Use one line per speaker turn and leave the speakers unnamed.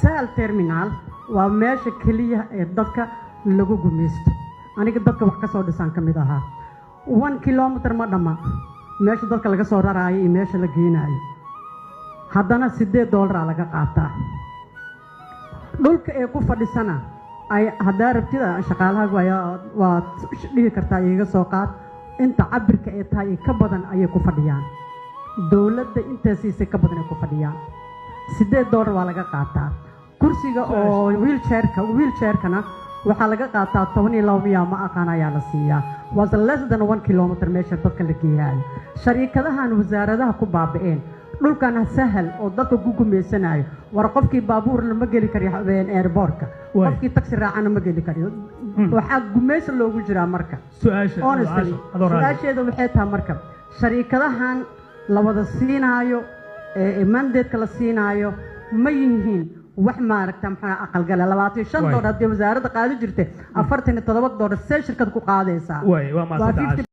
Sahal Terminal waa meesha keliya ee dadka lagu gumaysto. Aniga dadka wax ka soo dhisaan ka mid ahaa. 1 kilometer ma dhamma meesha dadka laga soo raraayo iyo meesha la geenaayo, haddana $8 aa laga qaataa. Dhulka ee ku fadhisana ay haddaa rabtida shaqaalaha waad dhihi kartaa iiga soo qaad. Inta cabirka ay tahay iyo ka badan ayay ku fadhiyaan. Dowladda intaa siisay ka badan ay ku fadhiyaan. $8 waa laga qaataa. Kursiga oo wheelchairkana waxaa laga qaataa 12 miyaa, ma aqaan, ayaa la siiyaa. Was less than 1 kilometer meesha dadka la geeyaayo. Shariikadahan wasaaradaha ku baaba'een dhulkan Sahal oo dadka ku gumaysanayo. War qofkii baabuurna ma geli kariyo airportka, qofkii taxi raacana ma geli kariyo. Waxaa gumaysi loogu jiraa marka.
Su-aasha.
Honestly,
adoo raali.
Su-aasheeda waxay tahay marka, shariikadahan la wada siinaayo ee mandate-ka la siinaayo ma yihiin wax maaragta maxaa aqalgale? 25 dollar haddii wasaaradda qaadi jirtay, $47 see shirkad ku qaadaysaa?
Waay, waa
Waa
mahadsantahay.
50.